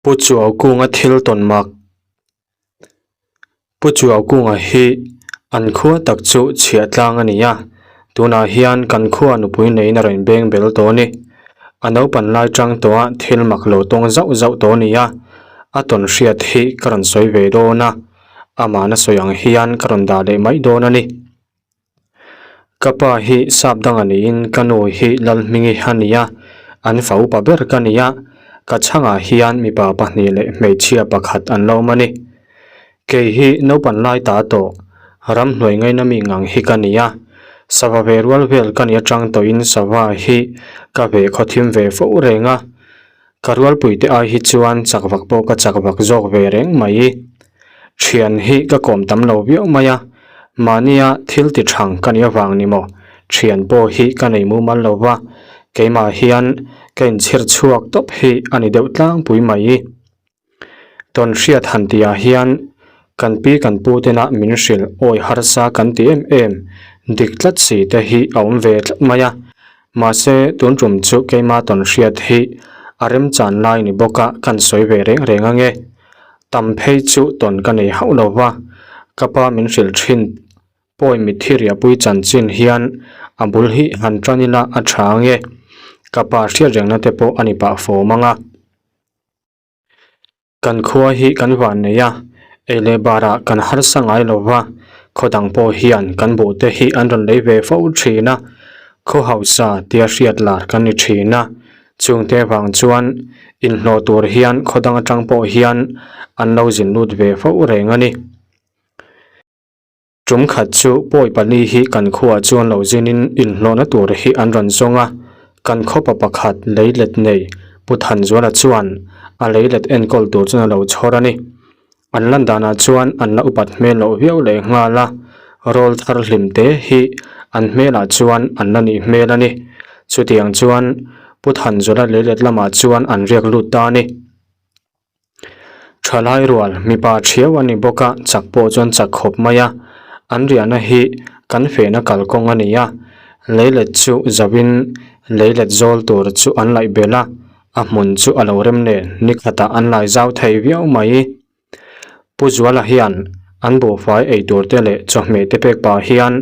Pu Chuaukunga thil tawn mak. Pu Chuaukunga hi an khua tak chu chhiah tlang a ni a, tunah hian kan khua nupui neiin a rawn beng bel tawh a ni. A naupan lai tang tawha thil mak lo tawng zauh zauh tawh a ni a, a tawn hriat hi ka rawn sawi ve dawn a, amahna sawi ang hian ka rawn dah leh mai dawn a ni. Ka pa hi sap dang a niin ka nu hi Lalhmingi a ni a, an fa upa ber ka ni a, ka chhangah hian mipa pahnih leh hmeichhia pakhat an lo awm a ni. Kei hi naupan lai ta tawh, ramhnuai ngaina mi ngang hi ka ni a, sava ve rual vel ka ni atang tawhin sava hi ka ve khawthim ve fo reng a, Ka rualpuite ai hi chuan chak vak pawh ka chak vak zawk ve reng mai. Thian hi ka kawm tam lo viau mai a, mahnia thil ti thang ka nih avang ni maw, thian pawh hi ka nei mumal lo va, keimah hian ka inchhir chhuak tawp hi a ni deuh tlangpui mai. Tawn hriat han tihah hian kan pi kan pu tena min hrilh awi harsa kan ti em em dik tlat si te hi a awm ve tlat mai a. Mahse tun tum chu keima tawn hriat hi a remchan lai ni bawk a kan sawi ve reng reng ange. Tam phei chu tawn ka nei hauh lo va, ka pa min hrilh thin Pawi mitthi riahpui chanchin hian a bul hi han tan ila a tha ange. Ka pa hriat rengna te pawh a ni pah fawm ang a. Kan khua hi kan van nei a, ei leh barah kan harsa ngai lo va, khaw dang pawh hian kan buh te hi an rawn lei ve fo thin a, khaw hausa tia hriat lar kan ni thin a, chungte vang chuan inhlawh tur hian khaw dang atang pawh hian an lo zin lut ve fo reng a ni. Tum khat chu pawi pali hi kan khuaah chuan lo zinin inhlawhna tur hi an rawn zawng a, kan khawpa pakhat leilet nei Pu Thanzuala chuan a leilet enkawl tur chuan a lo chhawr a ni. An lan danah chuan an la upat hmel loh viau leh nghal a, rawl thar hlim te hi an hmelah chuan an la nih hmel a ni. Chutiang chuan Pu Thanzuala leilet lamah chuan an riak lut ta a ni. Thalai rual mipa thiau a ni bawk a, chak pawh chuan chak khawp mai a, an riahna hi kan fehna kalkawng a ni a, leilet chu zauhin leilet zawl tur chu an laih belh a, a hmun chu a lo rem nen ni khatah an lai zau thei viau mai. Pu Zuala hian an buhfai ei tur te leh chawhmeh te pek pah hian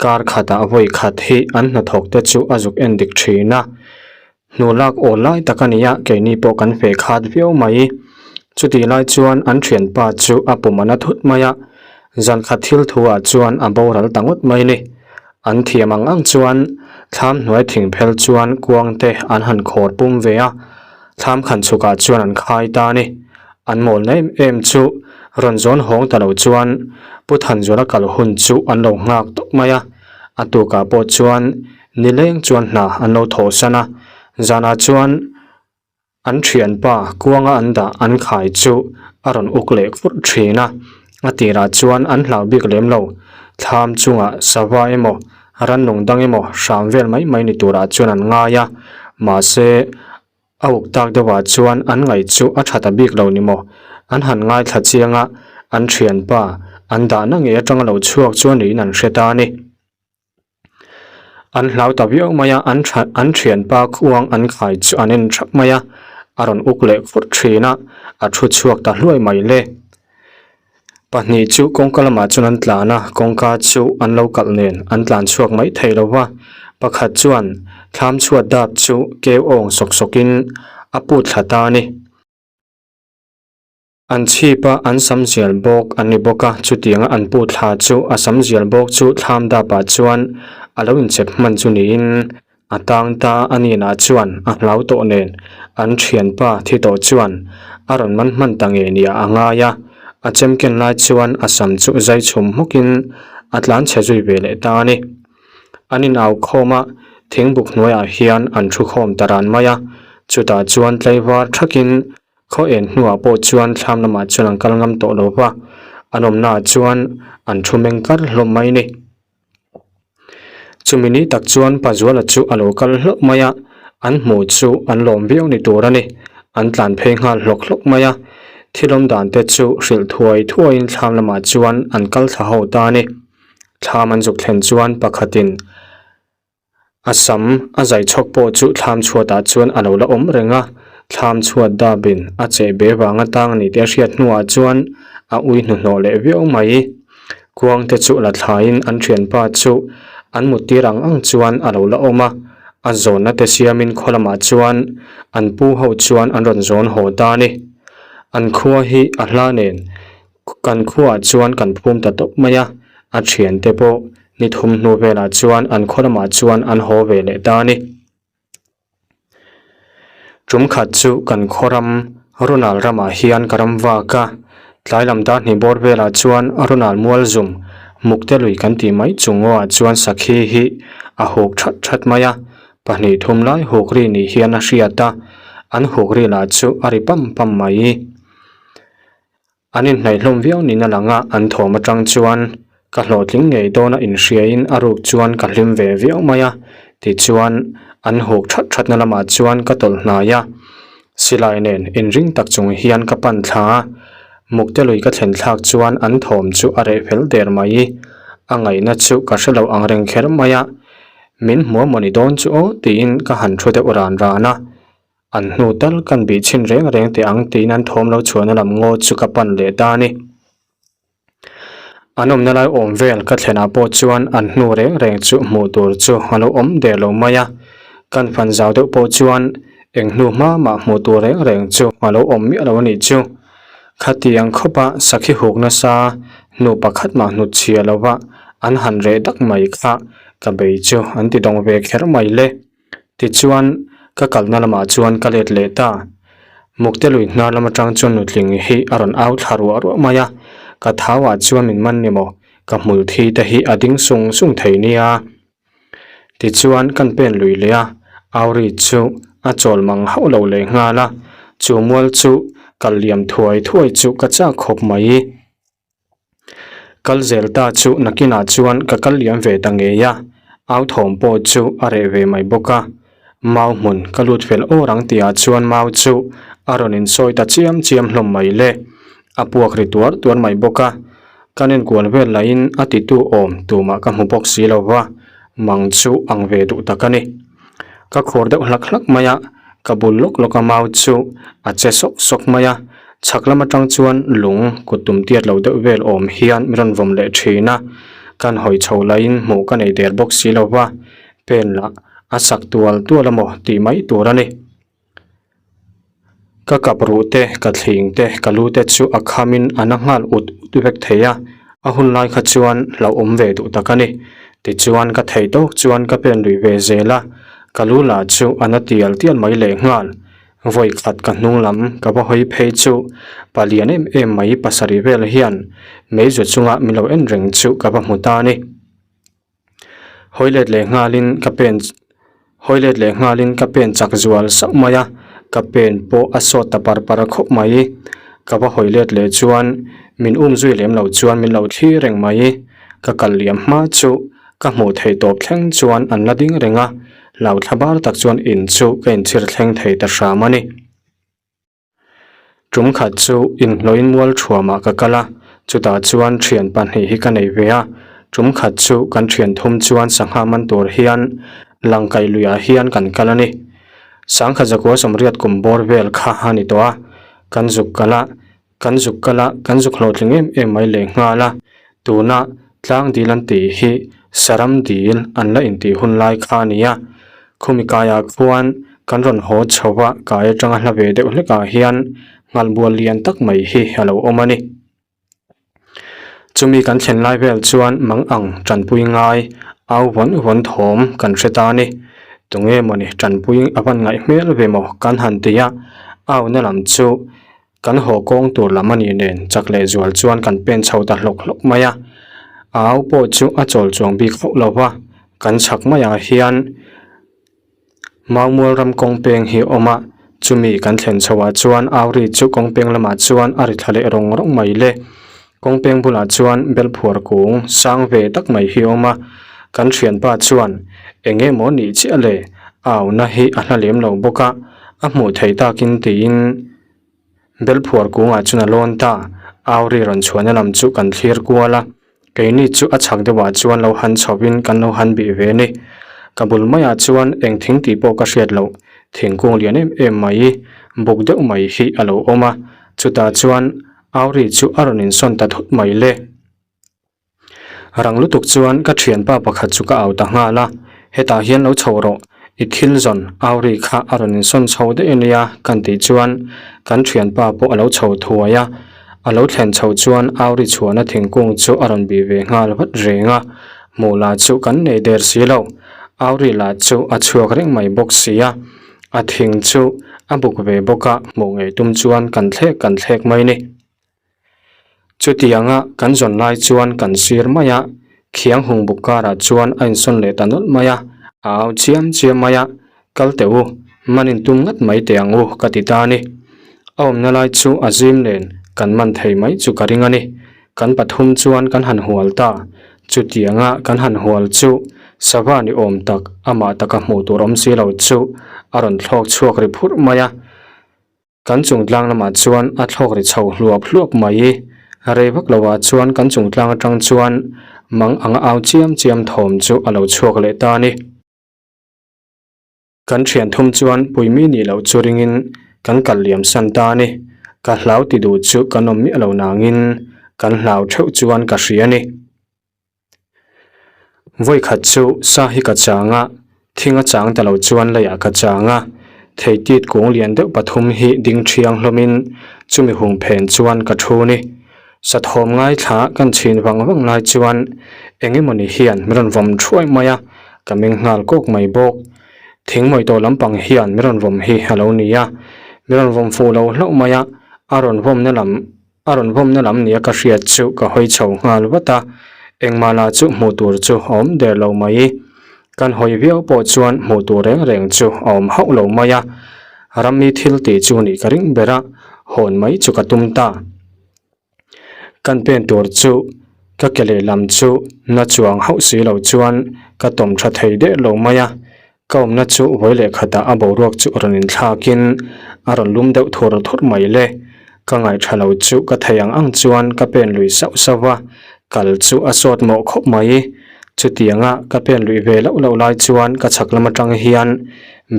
kar khatah vawi khat hi an hnathawk te chu a zuk en dik thin a. Hnu lak aw lai tak a ni a, keini pawh kan feh khat viau mai. Chutih lai chuan an thianpa chu a pum a na thut mai a, zan khat thil thu ah chuan a boral ta ngawt mai ni. An thiam ang ang chuan thlam hnuai thing phel chuan kuang te an han khawr pum ve a, thlam khan chhuk ah chuan an khai ta a ni. An mawl na em em chu rawn zawn hawng ta lo chuan Pu Thanzuala kal hun chu an lo nghak tawp mai a, a tukah pawh chuan Nileng chuan hna an lo thawh san a, zanah chuan an thianpa kuanga an dah an khai chu a rawn uk leh khurh thin a, a tirah chuan an hlau bik lem lo, thlam chungah sava emaw rannung dang emaw hram vel mai mai ni turah chuan an ngai a, mahse a uk tak deuhah chuan an ngaih chu a tha ta bik lo ni maw, an han ngaithla chiang a, an thianpa an dahna ngei atanga lo chhuak chu a niin an hre ta a ni. An hlau ta viau mai a, an tha an thianpa khuang an khai chu an en thap mai a, a rawn uk leh khurh thin a, a thu chhuak ta hluai mai le. Pahnih chu kawngka lamah chuan an tlan a, kawngka chu an lo kalh nen an tlan chhuak mai thei lo va, pakhat chuan thlam chhuat dap chu keu awng sawk sawkin a put thla ta a ni. An chhip a, an sam zial bawk an ni bawk a, chutianga an pu thla chu a sam zial bawk chu thlam dapah chuan a lo inchep hman chu niin a tang ta a ninah chuan a hlau tawh nen an thianpa thi tawh chuan a rawn man hman ta ngei nia a ngai a, a chem ken lai chuan a sam chu zai chhum hmawkin a tlan chhe zui ve leh ta a ni. An inau khawm a, thingbuk hnuaiah hian an thu khawm ta ran mai a, chutah chuan tlaivar thakin Khaw en hnuah pawh chuan thlam lamah chuan an kal ngam tawh lo va, an awmnaah chuan an thu meng kar hlawm mai ni. Chumi ni tak chuan Pazuala chu a lo kal hlauh mai a, an hmuh chu an lawm viau ni tur a ni. An tlan phei nghal hlawk hlawk mai a, thil awm dan te chu hrilh thuai thuaiin thlam lamah chuan an kal thla ho ta a ni. Thlam an zuk thlen chuan pakhatin A sam a zai chhawk pawh chu thlam chhuatah chuan a lo la awm reng a, Thlam chhuat dap in a cheh be vang atang a ni tih a hriat hnuah chuan a ui hnuhnawh leh viau mai. Kuang te chu la thlaiin an thianpa chu an mut tir ang ang chuan a lo la awm a, a zawnna te siamin khaw lamah chuan an pu ho chuan an rawn zawn haw ta a ni. An khua hi a hla nen kan khuaah chuan kan phum ta tawp mai a, a thiante pawh ni thum hnu velah chuan an khaw lamah chuan an haw ve leh ta a ni. Tum khat chu kan khaw ram Ronald ramah hian ka ram vak a, tlai lam dar hnih bawr velah chuan Ronald mual zum mukte lui kan tih mai chung ngaw ah chuan sakhi hi a huk that that mai a, pahnih thum lai huk ri ni hian a hriat a, an huk ri lah chu a ri pam pam mai. An inhnaih hlawm viau niin a lang a, an thawm atang chuan ka hlawhtling ngei dawn a inhriain a ruk chuan ka hlim ve viau mai a, tichuan an huk that thatna lamah chuan ka tawlh hnai a, silai nen inring tak chung hian ka pan thla a, mukte lui ka thlen thlak chuan an thawm chu a reh fel der mai, a ngaihna chu ka hre lo ang reng kher mai a, min hmuh a mawni dawn chu aw tiin ka han thu deuh ran ran a. An hnu tal kan bih chhin reng reng teh ang tiin an thawm lo chhuahna lam ngaw chu ka pan leh ta a ni. An awmna lai awm vel ka thlenah pawh chuan an hnu reng reng chu hmuh tur chu a lo awm der lo mai a, kan fan zau deuh pawh chuan eng hnu hma mah hmuh tur reng reng chu a lo awm miah lo a nih chu. Khatiang khawpa sakhi huk nasa hnu pakhat mah hnut chhia lova an han reh dak mai kha ka bei chu an ti dawng ve kher mai le. Tichuan, ka kalna lamah chuan ka let leh ta. Mukte lui hnar lam atang chuan nutling hi a rawn au thla ruah ruah mai a, ka thauah chuan min man ni maw, ka hmul thi te hi a ding sung sung thei nia. Tichuan, kan pen lui leh a, au ri chu a chawl mang hauh lo leh nghal a, chu mual chu kal liam thuai thuai chu ka chak khawp mai. Kal zel ta chu nakinah chuan ka kal liam ve ta ngei a, au thawm pawh chu a reh ve mai bawk a. Mau hmun ka lut fel awr ang tihah chuan mau chu a rawn insawi ta chiam chiam hlawm mai le. A puak ri tuar tuar mai bawk a, kan inkual vel lahin a titu awm tumah ka hmu bawk si lo va, mang chu ang ve duh tak a ni. Ka khur deuh hlak hlak mai a, ka bul lawk lawk a mau chu a che sawk sawk mai a, chhak lam atang chuan lung kut tum tiat lo deuh vel awm hian min rawn vawm leh thin a, kan hawi chho laiin hmuh ka nei der bawk si lo va, pen lah a sak tual tual amaw tih mai tur a ni. Ka kap ruh te, ka thling te, ka lu te chu a khamin a na nghal ut ut vek thei a, a hun lai kha chuan hlauhawm ve duh tak a ni. Tichuan ka theih tawk chuan ka pen lui ve zel a, ka lu lah chu a na tial tial mai leh nghal. Vawi khat ka hnung lam ka va hawi phei chu palian em em mai pasarih vel hian meizu chunga min lo en reng chu ka va hmu ta a ni. Hawi let leh nghalin ka pen hawi let leh nghalin ka pen chak zual sauh mai a, ka pen pawh a sawt ta par par khawp mai. Ka va hawi let leh chuan min um zui lem lo chuan min lo thlir reng mai. Ka kal liam hma chu ka hmuh theih tawp thleng chuan an la ding reng a, lau thla bar tak chuan in chu ka inchhir thleng thei ta hram a ni. Tum khat chu inhlawhin mual thuamah ka kal a, chutah chuan thian pahnih hi ka nei ve a. Tum khat chu kan thian thum chuan sangha man tur hian Langkaih luiah hian kan kal a ni. Sangkhat zakua sawmriat kum bawr vel kha a ni tawh a, kan zuk kal a, kan zuk kal a, kan zuk hlawhtling em em mai leh nghal a. Tuna tlang dil an tih hi Saram dil an la intih hun lai kha a ni a, khumi kaiah khuan kan rawn haw chho a, kai atanga hla ve deuh hlekah hian nghalbual lian tak mai hi a lo awm a ni. Chumi kan thlen lai vel chuan mang ang tanpui ngai au vawn vawn thawm kan hre ta a ni. Tunge mawni tanpui a van ngaih hmel ve maw kan han ti a, auna lam chu Kan haw kawng tur lam a nih nen chak leh zual chuan kan pen chho ta hlawk hlawk mai a, a au pawh chu a chawl chuang bik hauh lo va, kan chhak maiah hian Maumual ram kawng peng hi a awm a, chumi kan thlen chhoah chuan au ri chu kawng peng lamah chuan a ri thla leh rawng rawng mai le. Kawng peng bulah chuan bel phuar kung sang ve tak mai hi a awm a, kan thianpa chuan eng emaw nih chiah le, auna hi a hla lem lo bawk a, a hmuh theih takin tiin Belphuar kungah chuan a lawn ta, Auri rawn chhuahna lam chu kan thlir kual a, keini chu a chhak deuhah chuan lo han chhovin kan lo han bih ve a ni. Ka bul maiah chuan eng thing tih pawh ka hriat loh, thingkung lian em em mai. Buk deuh mai hi a lo awm a, chutah chuan Auri chu a rawn insawn ta thut mai le. Rang lutuk chuan ka thianpa pakhat chu ka au ta nghal a, hetah hian lo chho rawh, i thil zawn Auri kha a rawn insawn chho daih a nia kan tih chuan kan thianpa pawh a lo chho thuai a, a lo thlen chho chuan Auri chhuahna thingkung chu a rawn bih ve nghal vat reng a, hmuh lah chu kan nei der si lo, Auri lah chu a chhuak reng mai bawk si a. A thing chu a buk ve bawk a, hmuh ngei tum chuan kan thlek kan thlek mai ni. Chutianga kan zawn lai chuan kan sir mai a, khiang hung buk karah chuan a insawn leh ta nawlh mai a, a au chiam chiam mai a, kal teh u, man in tum ngat mai teh ang u ka ti ta a ni. A awmna lai chu a zim nen kan man thei mai chu ka ring a ni. Kan pathum chuan kan han hual ta. Chutianga kan han hual chu sava ni awm tak amah taka hmuh tur awm si lo chu a rawn thlawk chhuak ri phurh mai a. Kan chungtlang lamah chuan a thlawk ri chho hluap hluap mai. Rei vak lovah chuan kan chungtlang atang chuan mang anga au chiam chiam thawm chu a lo chhuak leh ta a ni. Kan thian thum chuan puimi nih loh chu ringin kan kal liam san ta a ni. Ka hlau ti duh chu kan awm miah lo nangin kan hlau theuh chuan ka hria a ni. Vawikhat chu sa hi ka chang a, thing a chang ta lo chuan leiah ka chang a, theitit kung lian deuh pathum hi ding thiang hlawmin chumi hung phen chuan ka thu ni. Sathawm ngaithla kan chhin vang vang lai chuan eng emawni hian min rawn vawm thuai mai a, ka meng nghal kawk mai bawk. Thing mawi tawh lampang hian min rawn vawm hi a lo ni a, min rawn vawm fuh lo hlauh mai a, a rawn vawmna lam a rawn vawmna lam nia ka hriat chu ka hawi chho nghal vat a, engmah lah chu hmuh tur chu a awm der lo mai. Kan hawi viau pawh chuan hmuh tur reng reng chu a awm hauh lo mai a, rammi thil tih chu nih ka ring ber a, hawn mai chu ka tum ta. Kan pen tur chu ka ke lehlam chu na chuang hauh si lo chuan ka tawm tha thei der lo mai a, ka awmna chu vawi leh khatah a boruak chu rawn inthlakin a rawn lum deuh thur thur mai le. Ka ngaih tha lo chu ka thei ang ang chuan ka pen lui sauh sauh va, kal chu a sawt mawh khawp mai. Chutianga ka pen luih ve loh loh lai chuan ka chhak lam atang hian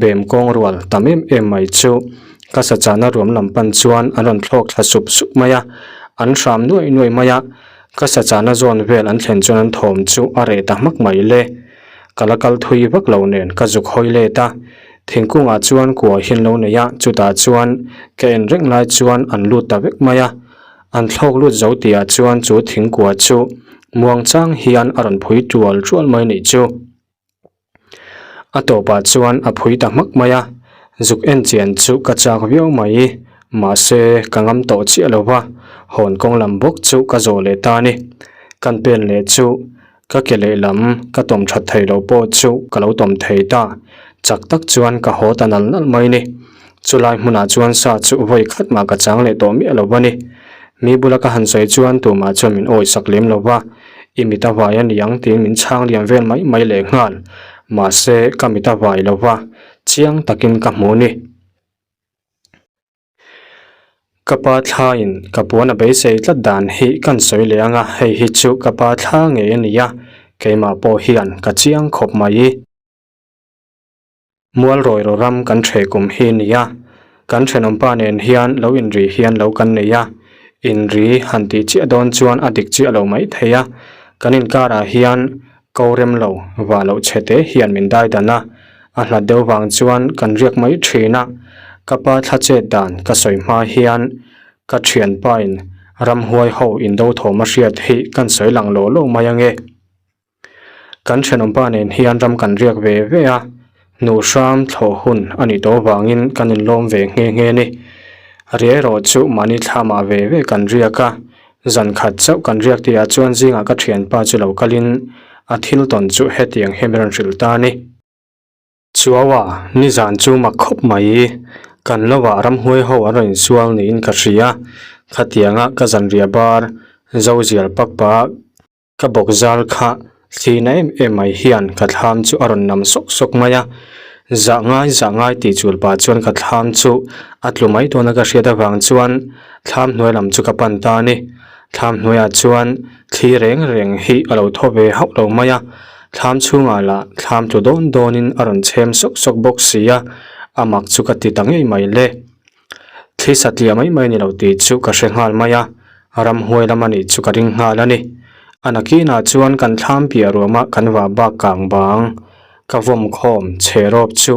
bem kawng rual tam em em mai chu ka sachahna ruam lam pan chuan an rawn thlawk thla sup sup mai a, an hram nuai nuai mai a, ka sachahna zawn vel an thlen chuan an thawm chu a reh ta hmak mai le. Ka la kal thui vak lo nen ka zuk hawi let a, thingkungah chuan kua hi an lo nei a, chutah chuan ka en reng lai chuan an lut ta vek mai a. An thlawk lut zo tihah chuan chu thingkua chu muang chang hian a rawn phui tual tual mai nih chu. A tawpah chuan a phui ta hmak mai a, zuk en chian chu ka chak viau mai, mahse ka ngam tawh chiah lo va, hawn kawng lam bawk chu ka zawh leh ta a ni. Kan pen leh chu ka ke lehlam ka tawm that thei loh pawh chu ka lo tawm thei ta, chak tak chuan ka haw ta nal nal mai ni. Chulai hmunah chuan sa chu vawi khat mah ka chang leh tawh miah lo va ni. Mi bula ka han sawi chuan tumah chuan min awi sak lem lo va, i mit a vai a ni ang tiin min chhang liam vel mai mai leh nghal. Mahse ka mit a vai lo va, chiang takin ka hmu ni. Ka pa thlaiin ka puan a beisei tlat dan hi kan sawi leh ang a, hei hi chu ka pa thla ngei a ni a, keimah pawh hian ka chiang khawp mai. Mualrawi ro ram kan ṭheh kum hi a ni a, kan ṭhenawmpa nen hian lo inri hian lo kan nei a, inri han tih chiah dawn chuan a dik chiah lo mai thei a, kan inkarah hian ko rem lo vah loh chhe te hian min dai dan a, a hlat deuh vang chuan kan riak mai ṭhin a, ka pa thla chet dan ka sawi hma hian ka ṭhianpain ramhuai ho indo thawm a hriat hi kan sawi lang lawh lawh mai ange. Kan thenawmpa nen hian ram kan riak ve ve a, hnuhhram thlawh hun a nih tawh avangin kan inlawm ve nghe nghe a ni. Riah erawh chu mahni thlamah ve ve kan riak a, zan khat chauh kan riak tihah chuan zingah ka thianpa chu lo kalin a thil tawn chu hetiang hi min rawn hrilh ta a ni. Chuaua, nizan chu mak khawp mai. Kan lovah ramhuai ho an rawn insual niin ka hria. Khatianga ka zanriah bar zozial pak pah Ka bawk zal kha thli na em em mai hian ka thlam chu a rawn nam sawk sawk mai a, zah ngai zah ngai tih chul pah chuan ka thlam chu a tlu mai dawn a ka hriat avang chuan thlam hnuai lam chu ka pan ta a ni. Thlam hnuaiah chuan thli reng reng hi a lo thaw ve hauh lo mai a, thlam chhungah lah thlam tlu dawn dawnin a rawn chhem sawk sawk bawk si a, a mak chu ka ti ta ngei mai le. Thli satliah mai mai a ni lo tih chu ka hre nghal mai a, ramhuai lam a nih chu ka ring nghal a ni. A nakinah chuan kan thlam piah ruama kan vah bak kang bang ka vawm khawm chhe rawp chu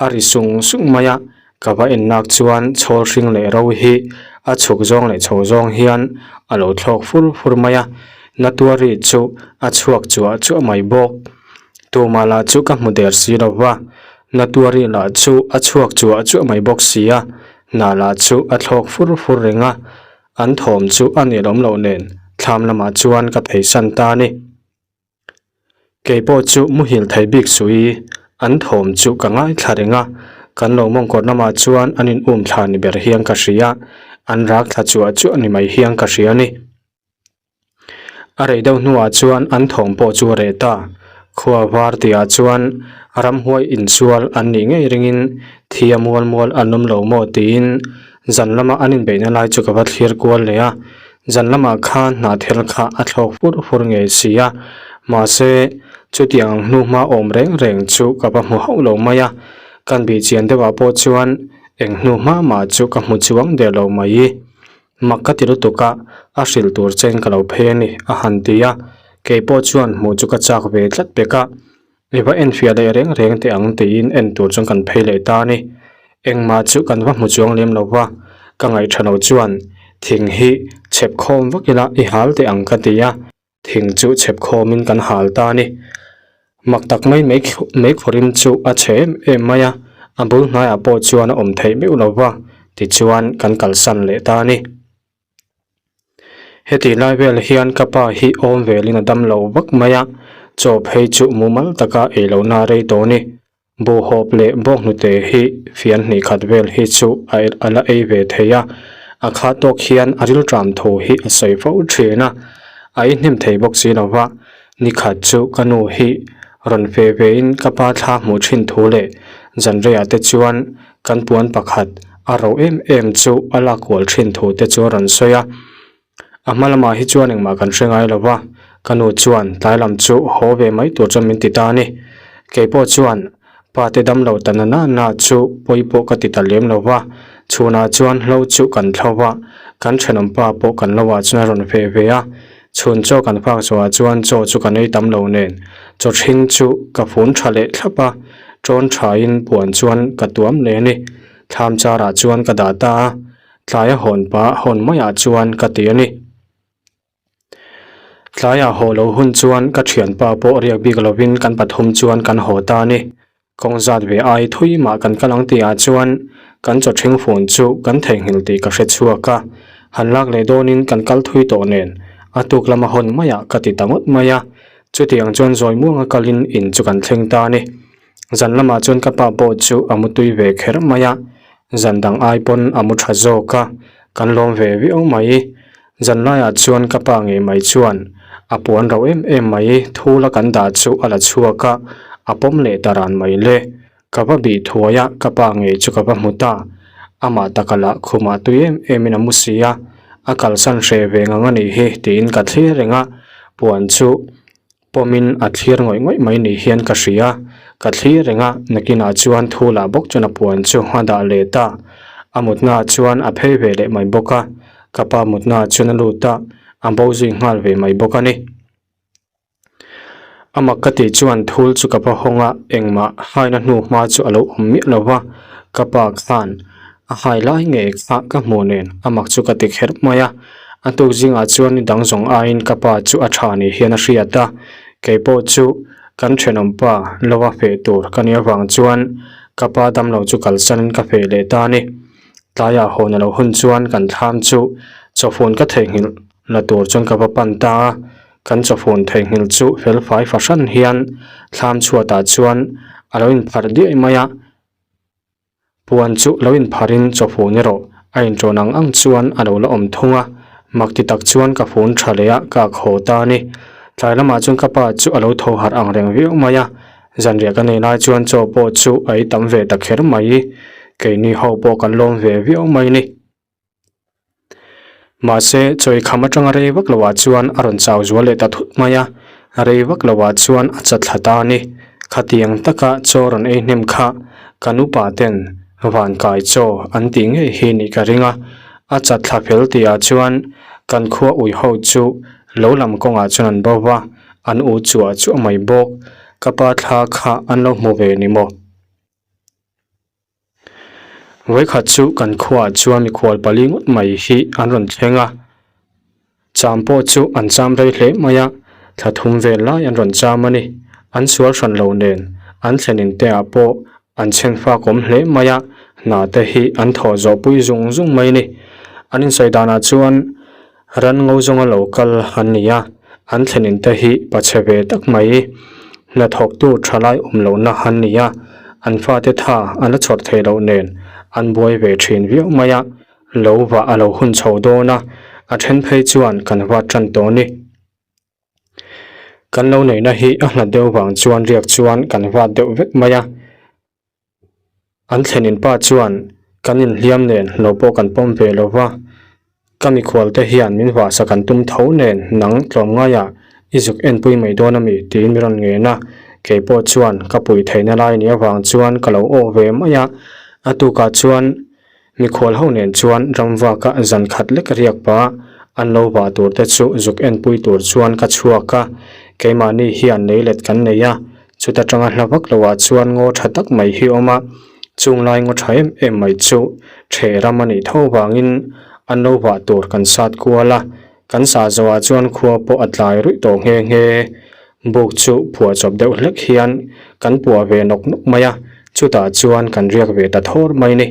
a ri sung sung mai a, ka va en nak chuan chhawl hring leh ro hi a chhuk zawng leh chho zawng hian a lo thlawk fur fur mai a, Natuari chu a chhuak chuah chuah mai bawk. Tumah lah chu ka hmu der si lo va, Natuari lah chu a chhuak chuah chuah mai bawk si a, hna lah chu a thlawk fur fur reng a, an thawm chu a nelawm loh nen thlam lamah chuan ka pheisan ta a ni. Kei pawh chu muhil thei bik suh i, an thawm chu ka ngaithla reng a, kan lo mawngkawr lamah chuan an in um thla ni ber hian ka hria, an rak thla chuah chuah ni mai hian ka hria a ni. A rei deuh hnuah chuan an thawm pawh chu a reh ta. Khua var tihah chuan ramhuai insual an nih ngei ringin thi a mual mual an awm lo maw tiin zan lama an inbeihna lai chu ka va thlir kual leh a. Zan lamah khan hnahthel kha a thlawk fur fur ngei si a, mahse chutiang ang hnu hma awm reng reng chu ka va hmu hauh lo mai a. Kan bih chian deuhah pawh chuan eng hnu hma mah chu ka hmu chuang der lo mai. Mak ka ti lutuk a, a hrilh tur chen ka lo phei a ni, a han ti a. Kei pawh chuan hmuh chu ka chak ve tlat pek a. I va enfiah leh reng reng teh ang tiin en tur chuan kan phei leh ta a ni. Engmah chu kan va hmu chuang lem lo va, ka ngaihṭha lo chuan thing hi chhep khawm vak ila i hal teh ang ka ti a. Thing chu chhep khawmin kan hal ta a ni. Mak tak mai mai meikhawrim chu a chhe em em mai a, a bul hnaiah pawh chuan a awm theih meuh lo va, tichuan kan kalsan leh ta a ni. Heti lai vel hian ka pa hi awm velin a dam lo vak mai a, chaw phei chu mumal taka ei lohna a rei tawh a ni. Buhhawp leh bawnghnute hi fian hnih khat vel hi chu a a la ei ve thei a, a kha tawk hian a rilṭam thu hi a sawi fo ṭhin a, a ei hnem thei bawk si lo va, ni khat chu ka nu hi rawn fe vein ka pa thla hmuh ṭhin thu leh zanreiah te chuan kan puan pakhat a ro em em chu a lak kual ṭhin thu te chu a rawn sawi a. A hma lamah hi chuan engmah kan hre ngai lo va, ka nu chuan tlai lam chu haw ve mai tur chuan min ti ta a ni. Kei pawh chuan pa te dam lo ta na na na chu pawi pawh ka ti ta lem lo va, chhunah chuan hlo chu kan thlo va, kan thenawm pa pawh kan lo ah chuan a rawn feh ve a, chhun chaw kan fak zawhah chuan chaw chu kan ei tam lo nen chaw hring chu ka fun tha leh thlap a, tawn thain puan chuan ka tuam leh a ni. Thlam charah chuan ka dah ta a. Tlaia hawn pah hawn maiah chuan ka ti a ni. Tlaiah haw lo hun chuan ka thianpa pawh riak bik lovin kan pathum chuan kan haw ta a ni. Kawng zat ve ai thui mah kan kal ang tihah chuan kan chaw ṭhing fun chu kan theihnghilh tih ka hre chhuak a. Han lak leh dawnin kan kal thui tawh nen a tuk lama hawn maiah ka ti ta ngawt mai a. Chutiang chuan zawi muanga kalin in chu kan thleng ta a ni. Zan lamah chuan ka pa pawh chu a mu tui ve kher mai a, zan dang ai pawn a mu tha zawk a, kan lawm ve viau mai. Zan laiah chuan ka pa ngei mai chuan a puan rauh em em mai, thul a kan dah chu a la chhuak a, a pawm leh ta ran mai le. Ka va bih thuai a, ka pa ngei chu ka va hmu ta. Amah taka lah khumah tui em em in a mu si a, a kalsan hreh ve ngang a nih hi tiin ka thlir reng a, puan chu Pawmin a thlir ngawih ngawih mai ni hian ka hria. Ka thlir reng a, nakinah chuan thu lah bawk chuan a puan chu a dah leh ta. A mutnaah chuan a phei ve leh mai bawk a, ka pa mutnaah chuan a lut a, a bo zui nghal ve mai bawk a ni. A mak ka tih chuan thul chu ka va hawng a, engmah haina hnu hma chu a lo awm miah lo va, ka pa khan a hai lai ngei kha ka hmuh nen a mak chu ka ti kher mai a. A tuk zingah chuan ni dang zawng aiin ka pa chu a tha ni hian a hriat a, kei pawh chu kan thenawm pa lova feh tur ka nih avang chuan ka pa damlo chu kalsanin ka feh leh ta a ni. Tlaiah hawn a lo hun chuan kan thlam chu chawfun ka theihnghilh la tur chuan ka va pan ta a, kan chawfun theihnghilh chu felfai fahran hian thlam chhuatah chuan a lo inpharh diai mai a. Puan chu lo inpharin chaw fun erawh a inṭawn ang ang chuan a lo la awm thung a, mak ti tak chuan ka fun ṭha leh a, ka khaw ta a ni. Tlai lamah chuan ka pa chu a lo tho harh ang reng viau mai a, zanriah ka nei lai chuan chaw pawh chu a ei tam ve ta kher mai, keini ho pawh kan lawm ve viau mai ni. Mahse, chawi kham atanga rei vak loah chuan a rawn chau zual leh ta thut mai a, rei vak loah chuan a chat thla ta a ni. Khatiang taka chaw rawn ei hnem kha kan upa ten Van kai chaw an tih ngei hi nih ka ring a, a chat thla fel tihah chuan kan khua ui ho chu lo lam kawngah chuan an bo va, an u chuah chuah mai bawk. Ka pa thla kha an lo hmu ve ni maw? Vawikhat chu kan khuaah chuan mikhual pali ngawt mai hi an rawn thleng a, cham pawh chu an cham rei hle mai a, thla thum vel lai an rawn cham a ni. An sual hran lo nen an thlen in te ah pawh an chhen fak awm hle mai a, hna te hi an thawh zawh pui zung zung mai a ni. An insawi danah chuan Ran ngo zawnga lo kal an ni a, an thlen in te hi pachhe ve tak mai. Hnathawktu thalai awm lohna an ni a, an fate tha an la chhawr thei loh nen an buai ve thin viau mai a, lo vah a lo hun chho dawn a, a then phei chuan kan vat tan tawh a ni. Kan lo neihna hi a hlat deuh vang chuan riak chuan kan vat deuh vek mai a. An thlenin pa chuan kan inhliam nen lo pawh kan pawm ve lo va, ka mikhual te hian min vahsak an tum tho nen nang tlawmngaiah i zuk enpui mai dawn a mi tiin min rawn ngen a, kei pawh chuan ka pui theihna lai nih avang chuan ka lo awh ve mai a, a tukah chuan Mikhual ho nen chuan ramvaka zan khat lek riak pah an lo vah tur te chu zuk enpui tur chuan ka chhuak a, keimahni hian leilet kan nei a, chuta tanga hla vak loah chuan ngaw tha tak mai hi awm a, chung lai ngaw tha em em mai chu ṭheh ram a nih tho vangin an lo vah tur kan sat kual a, kan sah zawhah chuan khua pawh a tlai ruih tawh nghe nghe. Buk chu phuah chawp deuh hlek hian kan puah ve nawk nawk mai a, chutah chuan kan riak ve ta thawr mai ni.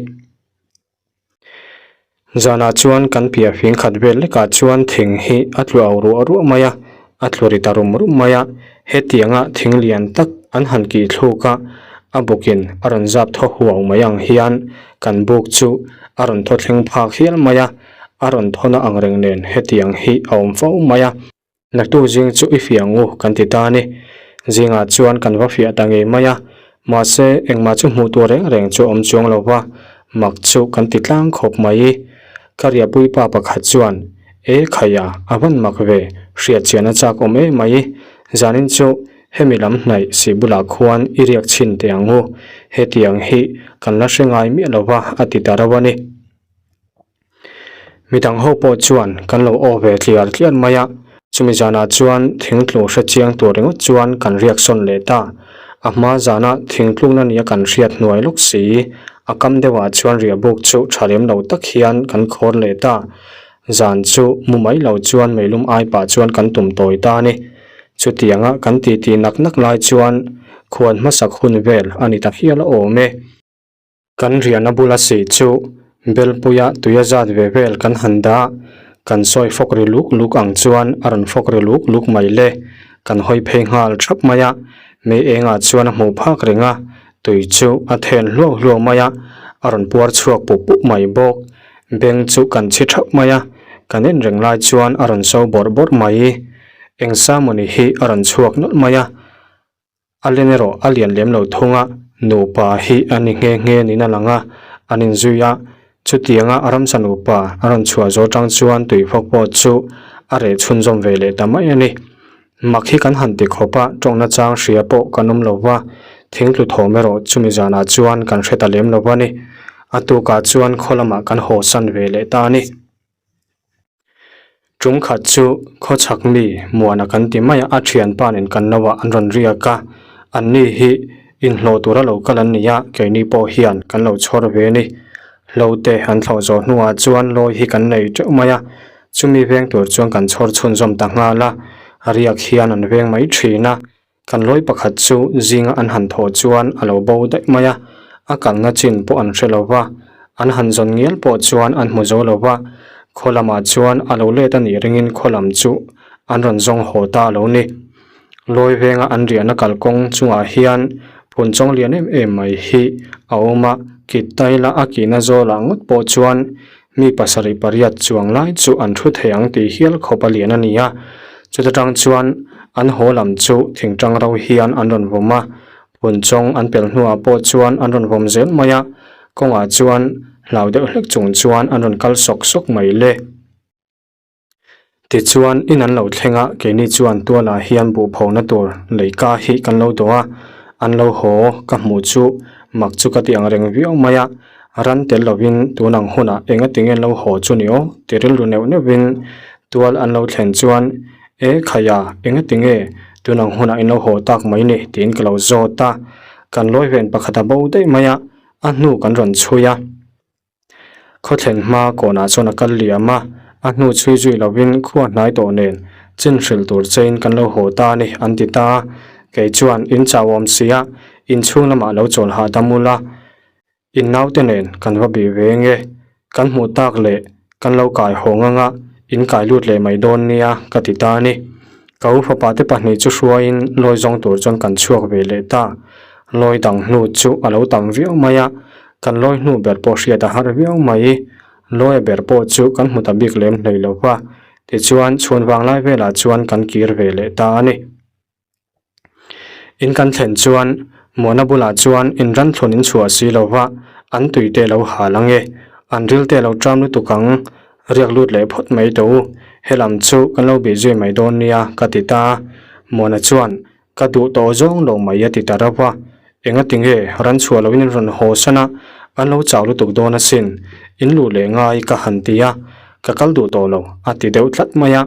Zanah chuan kan piah fing khat vel lekah chuan thing hi a tlu au ruah ruah mai a, a tlu ri ta rum rum mai a, hetianga thing lian tak an han kih thluk a, a bukin a rawn zap thaw huau mai ang hian kan buk chu a rawn thaw thleng phak hial mai a, a rawn thawna ang reng nen hetiang hi a awm fo mai a. Naktuk zing chu i fiah ang u kan ti ta a ni. Zingah chuan kan va fiah ta ngei mai a, mahse engmah chu hmuh tur reng reng chu a awm chuang lo va, mak chu kan ti tlang khawp mai. Ka riahpui pa pakhat chuan, E khaia, a van mak ve, hriat chian a chak awm em mai. Zanin chu hemi lam hnaih si bulah khuan i riak chhin teh ang u, hetiang hi kan la hre ngai miah lo va a ti ta rauh a ni. Midang ho pawh chuan kan lo aw ve tliar tliar mai a, chumi zanah chuan thingtlu hre chiang tur ringawt chuan kan riak sawn leh ta. A hma zana thingtlukna nia kan hriat hnuai lawk si, a kam deuhah chuan riahbuk chu tha lem lo tak hian kan khawr leh ta. Zan chu mu mai lo chuan meilum ai pah chuan kan tum tawi ta a ni. Chutianga kan titi nak nak lai chuan khuan hmasak hun vel a ni ta hial a awm e. Kan riahna bula si chu Belpuia tuia zat ve vel kan han dah a, kan sawi fawk ri luk luk ang chuan a rawn fawk ri luk luk mai le. Kan hawi phei nghal thap mai a, mei engah chuan a hmuh phak reng a, tui chu a then hluak hluak mai a, a rawn puar chhuak pup pup mai bawk. Beng chu kan chhi thap mai a, kan en reng lai chuan a rawn so bawrh bawrh mai. Engsamawni hi a rawn chhuak nawlh mai a. A len erawh a lian lem lo thung a, nupa hi a ni nghe nghe niin a lang a, an inzui a. Chutianga a ramsa nupa a rawn chhuah zawh atang chuan tuifawk pawh chu a reh chhunzawm ve leh ta mai a ni. Mak hi kan han ti khawp a, tawngna chang hria pawh kan awm lo va, thingtlu thawm erawh chumi zanah chuan kan hre ta lem lo va ni. A tukah chuan khaw lamah kan haw san ve leh ta a ni. Ṭum khat chu khawchhak mi Muana kan ti mai a, a ṭhianpa nen kan lo ah an rawn riak a, anni hi inhlawh tura lo kal an ni a, keini pawh hian kan lo chhawr ve a ni. Hlo te an thlawh zawh hnuah chuan lawi hi kan nei ṭeuh mai a, chumi veng tur chuan kan chhawr chhunzawm ta nghal a, riak hian an veng mai ṭhin a. Kan lawi pakhat chu zinga an han thawh chuan a lo bo daih mai a, a kalna chin pawh an hre lo va, an han zawn ngial pawh chuan an hmu zo lo va, khaw lamah chuan a lo let a nih ringin khaw lam chu an rawn zawng haw ta a lo ni. Lawi venga an riahna kalkawng chungah hian phunchawng lian em em mai hi a awm a, kit taila a kihna zawlah ngawt pawh chuan mi pasarih pariat chuang lai chu an thu thei ang tih hial khawp a lian a ni a, chuta tang chuan an haw lam chu thingtang ro hian an rawn vawm a, phunchawng an pel hnuah pawh chuan an rawn vawm zel mai a, kawngah chuan hlau deuh hlek chung chuan an rawn kal sawk sawk mai le. Tichuan, in an lo thleng a, keini chuan tualah hian buh phona tur leika hi kan lo dawh a, an lo haw ka hmuh chu mak chu ka ti ang reng viau mai a. Ran tel lovin tun ang hunah enga tinge an lo haw chu ni aw ti rilru neuh neuhin tual an lo thlen chuan E khaia enga tinge tun ang hunah in lo haw tak mai ni tiin ka lo zawt a. Kan lawi ven pakhat a bo daih mai a, a hnu kan rawn chhui a. Khawthlen hma kawnah chuan a kal liam a, a hnu chhui zui lovin khua hnai tawh nen chin hrilh tur chein kan lo haw ta a ni an ti ta a. Kei chuan in chau awm sia, inchhung lamah lo chawl hahdam ula, in naute nen kan va bih ve nge, kan hmuh tak leh kan lo kai haw ngang a, in kai lut leh mai dawn nia ka ti ta a ni. Ka u fapa te pahnih chu hruaiin lawi zawng tur chuan kan chhuak ve leh ta. Lawi dang hnu chu a lo tam viau mai a, kan lawi hnu ber pawh hriat a har viau mai. Lawia ber pawh chu kan hmu ta bik lem hlei lo va, tichuan chhuan vang lai velah chuan kan kir ve leh ta a ni. In kan thlen chuan Muana bulah chuan in ran thlun in chhuah si lo va, an tui te lo hal ang e, an ril te lo ṭam lutuk ang, riak lut leh phawt mai tawh u, helam chu kan lo bih zui mai dawn nia ka ti ta a. Muana chuan ka duh tawh zawng lo mai a ti ta reuh a, engati nge ran chhuah loin in rawn haw san a, an lo chau lutuk dawn asin, in luh leh ngai ka han ti a, ka kal duh tawh lo a ti deuh tlat mai a.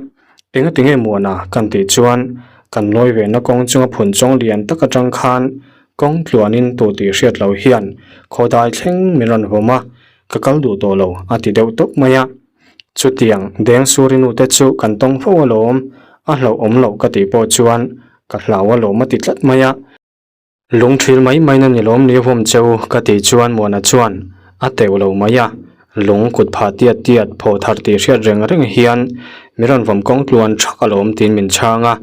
Engati nge Muana kan tih chuan kan lawi ve na kawng chunga phun chawng lian tak atang khan kawng tluanin tu tih hriat lo hian khawdai thleng min rawn vawm a, ka kal duh tawh lo a ti deuh tawp mai a. Chutiang deng suri nu te chu kan tawng fo alawm, a hlauh awm loh ka tih pawh chuan ka hlau alawm a ti tlat mai a. Lung thil mai mai na ni lawm ni vawm che u ka tih chuan Muana chuan a teuh lo mai a, lung kut phah tiat tiat phaw thar tih hriat reng reng hian mi rawn vawm kawng tluan thak alawm tiin min chhang a,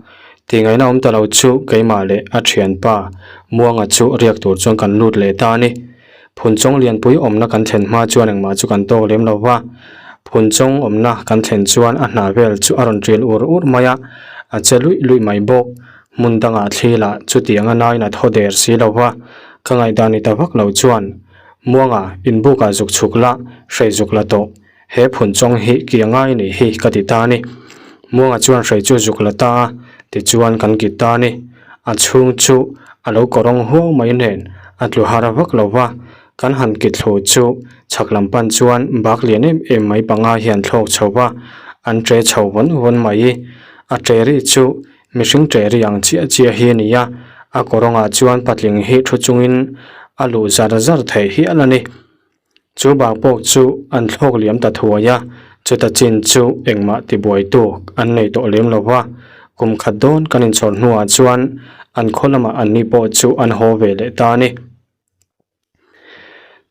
tih ngaihna awm ta lo chu keimah leh a thianpa Muanga chu riak tur chuan kan lut leh ta a ni. Phunchawng lianpui awmna kan thlen hma chuan engmah chu kan tawk lem lo va, Phunchawng awmna kan thlen chuan a hnah vel chu a rawn ṭil ur ur mai a, a che luih luih mai bawk. Hmun dangah thli lah chutiang a nain a thaw der si lo va, ka ngaihdan ni ta vak lo chuan, Muanga, inbukah zuk chhuk la, hrei zuk la tawh. He phunchawng hi ki a ngai nih hi ka ti ta a ni. Muanga chuan hrei chu zuk la ta a, tichuan kan kit ta a ni. A chhung chu a lo kawrawng huau mai nen a tlu har vak lo va, kan han kit thlu chu chhak lam pan chuan bak lian em em mai panga hian thlawk chho va, an ṭe chho vawn vawn mai. A ṭe ri chu mihring ṭe ri ang chiah chiah hi a ni a, a kawrawngah chuan patling hi thu chungin a luh zar zar theih hial a ni. Chu bak pawh chu an thlawk liam ta thuai a, chuta chin chu engmah tibuaitu an nei tawh lem lo va. Kum khat dawn kan inchhawr hnuah chuan an khaw lamah anni pawh chu an haw ve leh ta a ni.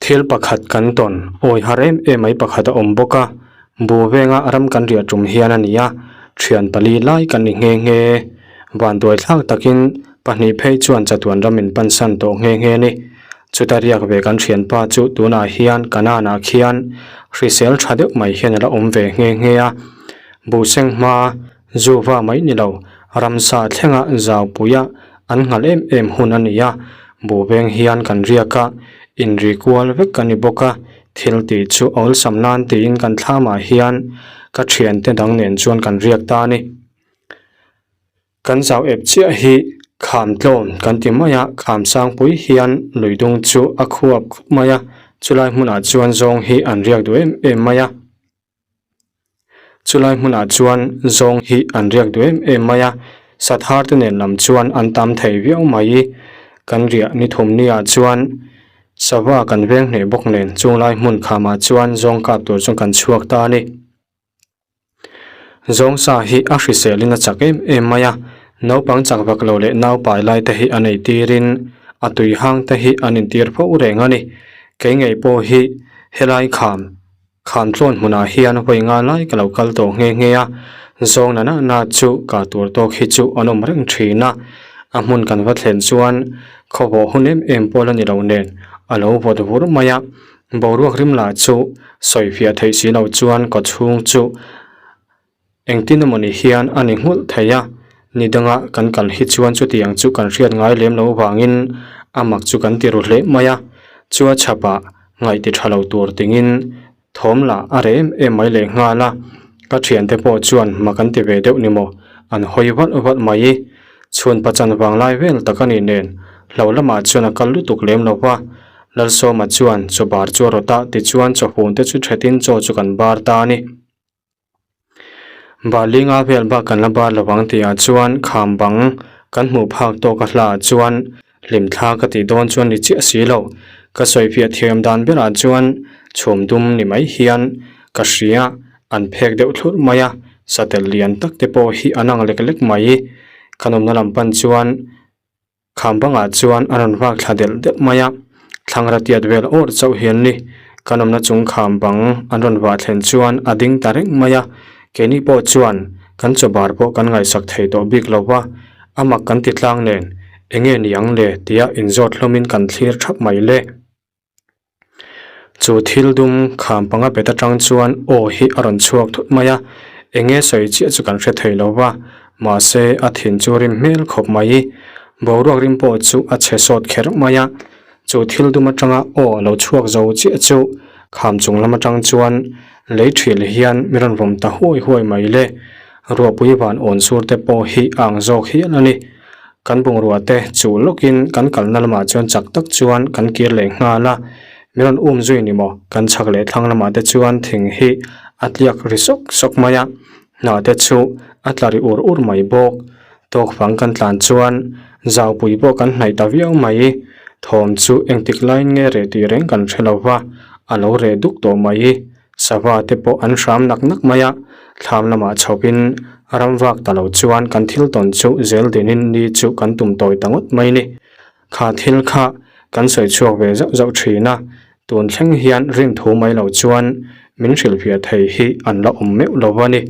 Thil pakhat kan tawn awi har em em mai pakhat a awm bawk a, bu venga ram kan riah tum hian a ni a, thian pali lai kan ni nghe nghe. Vanduai thlak takin pahnih phei chuan chatuan ram in pansan tawh nghe nghe a ni. Chuta riak ve kan thianpa chu tunah hian Kanaan-ah khian hrisel tha deuh mai hian a la awm ve nghe nghe a. Buhseng hma zu va mai ni lo, ramsa thlenga zaupuia an nghal em em hun a ni a. Buh veng hian kan riak a, inri kual vek kan ni bawk a, thil tih chu a awlsam nan tiin kan thlamah hian ka thiante dang nen chuan kan riak ta a ni. Kan zau ep chiah hi kham tlawm kan ti mai a, kham sangpui hian lui dung chu a khuap khup mai a, chulai hmunah chuan zawng hi an riak duh em em mai a. Chulai hmunah chuan zawng hi an riak duh em em mai a, sathar te nen lam chuan an tam thei viau mai. Kan riah ni thum ni ah chuan sava kan veng hneh bawk nen chunglai hmun khamah chuan zawng kap tur chuan kan chhuak ta a ni. Zawngsa hi a hriselin a chak em em mai a, naupang chak vak lo leh naupai lai te hi a nei tirin a tui hang te hi an intir fo reng a ni. Kei ngei pawh hi helai kham kham tlawn hmunah hian vawi nga lai ka lo kal tawh nghe nghe a, zawng na na na chu kah tur tawk hi chu an awm reng thin a, a hmun kan va thlen chuan khawvawh hun em em pawh la ni lo nen a lo vawt vur mai a. Boruak rim lah chu sawi fiah theih si lo chuan kaw chhung chu engtin emawni hian a ni nghulh thei a, ni danga kan kal hi chuan chutiang chu kan hriat ngai lem lo vangin a mak chu kan ti ru hle mai a, chua chhapah ngaih ti tha lo tur tingin thawm lah a reh em em mai leh nghal a, ka thiante pawh chuan mak an ti ve deuh ni maw an hawi valh valh mai. Chhun pachan vang lai vel tak a nih nen hlo lamah chuan a kal lutuk lem lo va. Lalsawma chuan chaw bar chu a rawt a, tichuan chaw hun te chu thetin chaw chu kan bar ta a ni. Balinga vel bak kan la bar lovang tihah chuan kham bang kan hmuh phak tawk a hlaah chuan hlimthla ka tih dawn chuan ni chiah si lo. Ka sawifiah thiam dan berah chuan chhum dum ni mai hian ka hria an phek deuh thlurh mai a, satel lian tak te pawh hi an ang lek lek mai. Kan awmna lam pan chuan Kham bangah chuan a rawn vak thla delh delh mai a, thlangra tiat vel awr chauh hian ni kan awmna chung kham bang an rawn vah thlen chuan a ding ta reng mai a, keini pawh chuan kan chaw bar pawh kan ngaihsak thei tawh bik lo va, a mak kan ti tlang nen enge ni ang le tia inzawt hlawmin kan thlir thap mai le. Chu thil dum kham panga bet atang chuan aw hi a rawn chhuak thut mai a, enge sawi chiah chu kan hre thei lo va, mahse a thin chu rim hmel khawp mai. Boruak rim pawh chu a chhe sawt kher mai a, chu thil dum atanga aw a lo chhuak zo chiah chu kham chung lam atang chuan lei thil hian mi rawn vawm ta huai huai mai le. Ruahpui van awn sur te pawh hi a ang zawk hial a ni. Kan bungrua te chu lawkin kan kalna lamah chuan chak tak chuan kan kir leh nghal a, min rawn um zui ni maw? Kan chhak leh thlang lamah te chuan thing hi a tliak ri sawk sawk mai a, hna te chu a tla ri ur ur mai bawk. Tawk fang kan tlan chuan zaupui pawh kan hnaih ta viau mai. Thawm chu engtik laiin nge reh tih reng kan hre lo va, a lo reh duk tawh mai. Sava te pawh an hram nak nak mai a, thlam lamah chhoin ram vak ta lo chuan kan thil tawn chu zel dinin ni chu kan tum tawi ta ngawt mai ni. Kha thil kha kan sawi chhuak ve zauh zauh thin a, tun thleng hian rin thu mai lo chuan min hrilhfiah thei hi an la awm meuh lo a ni.